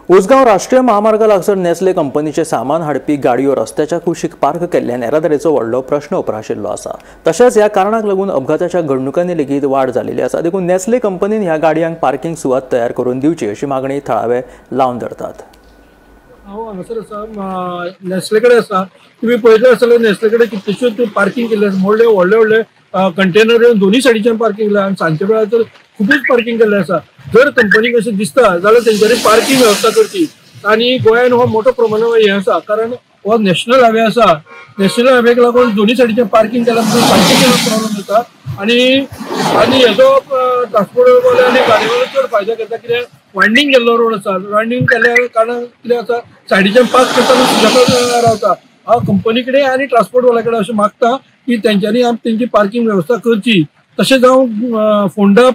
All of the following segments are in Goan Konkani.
उसगांव राष्ट्रीय महामार्गा लागसर नेस्ले कंपनीचे सामान हाडपी गाडयो रस्त्याच्या कुशीक पार्क केल्ल्यान येरादारीचो व्हडलो प्रश्न उप्राशिल्लो आसा। तशेंच ह्या कारणाक लागून अपघाताच्या घडणुकांनी लेगीत वाड जाल्ली आसा। देखून नेस्ले कंपनीन ह्या गाडयांक पार्किंग सुवात तयार करून दिवची अशी मागणी थळावे लावन धरतात। हांव हांगासर आसा, नेस्ले कडेन आसा। तुमी पळयतले आसतले नेस्ले कडेन कितलेश्योच पार्किंग केल्ले आसा, व्हडले व्हडले व्हडले कंटेनर दोन्ही सायडीच्यान पार्किंग केल्या आनी सांजच्या वेळार तर खुबूच पार्किंग केल्लें आसा। जर कंपनीक अशें दिसता जाल्यार तेंच्यांनी पार्किंग वेवस्था करची आनी गोंयान हो मोठो प्रमाणान हें आसा, कारण हो नॅशनल हायवे आसा। नॅशनल हायवेक लागून दोन्ही सायडीच्यान पार्किंग केल्या म्हणून सांजचे प्रॉब्लम जाता आनी आनी हेजो ट्रान्सपोर्ट वाले आनी गाडयेवाले चड फायदो घेता। कित्याक वायंडींग केल्लो रोड आसा, वायंडींग केल्ल्या कारणान कितें आसा सायडीच्यान पार्क करतना सुशेगाद रावता। हांव कंपनी कडेन आनी ट्रान्सपोर्ट वाल्या कडेन अशें मागता की तेंच्यांनी तेंची पार्किंग वेवस्था करची। तशेंच हांव फोंडा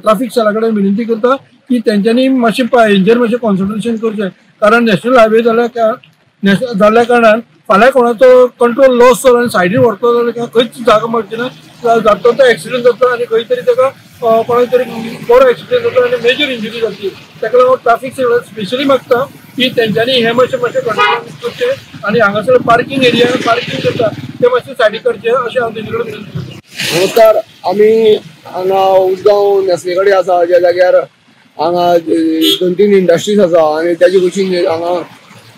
ट्राफीक सेला कडेन विनंती करता की तेंच्यांनी मातशें हेंचेर मातशें कॉन्सन्ट्रेशन करचें, कारण नॅशनल हायवे जाल्ल्या कारणान फाल्यां कोणाचो कंट्रोल लॉस जालो आनी सायडीन व्हरतलो जाल्यार खंयच जागा मेळची ना, जाता तो एक्सिडंट जाता आनी खंय तरी ताका कोणाक तरी बरो एक्सिडंट जाता आनी मेजर इंजुरी जातली। ताका लागून ट्राफीक सेला स्पेशली मागता की तेंच्यांनी हें मातशें मातशें कंट्रोल करचें आनी हांगासर पार्किंग एरिया पार्किंग करता तें मातशें सायडीक करचें अशें हांव तेंचे कडेन विनंती करता। नमस्कार, आमी हांगा उसगांव नेस्ले कडेन आसा, ज्या जाग्यार हांगा 2-3 इंडस्ट्रीज आसा आनी त्याचे कुशीन हांगा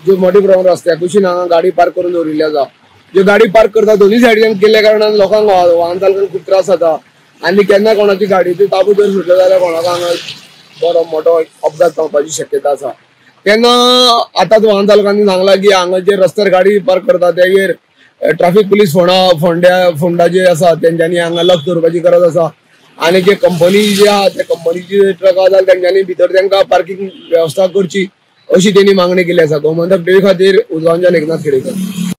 ज्यो मोठे प्रमाणात रस्त्या कुशीन हांगा गाडी पार्क करून दवरिल्ली आसा। ज्यो गाडी पार्क करता दोन्ही सायडीन केल्ल्या कारणान लोकांक वाहन चालकांक खूब त्रास जाता आनी केन्ना कोणाची गाडी ताबू जर सुटलो जाल्यार कोणाक हांगा बरो मोठो अपघात जावपाची शक्यता आसा। तेन्ना आतांच वाहन चालकांनी सांगलां की हांगा जे रस्त्यार गाडी पार्क करता तेगेर ट्राफीक पुलीस फोंडा जे आसा तेंच्यांनी हांगा लक्ष दवरपाची गरज आसा आनी जे कंपनी जे आहा त्या कंपनीची ट्रक आसा जाल्यार तेंच्यांनी भितर तांकां पार्किंग वेवस्था करची अशी तेणी मागणी केली आसा। गोमंतक टीव्ही खातीर उसगांवच्यान एकनाथ खेडेकर।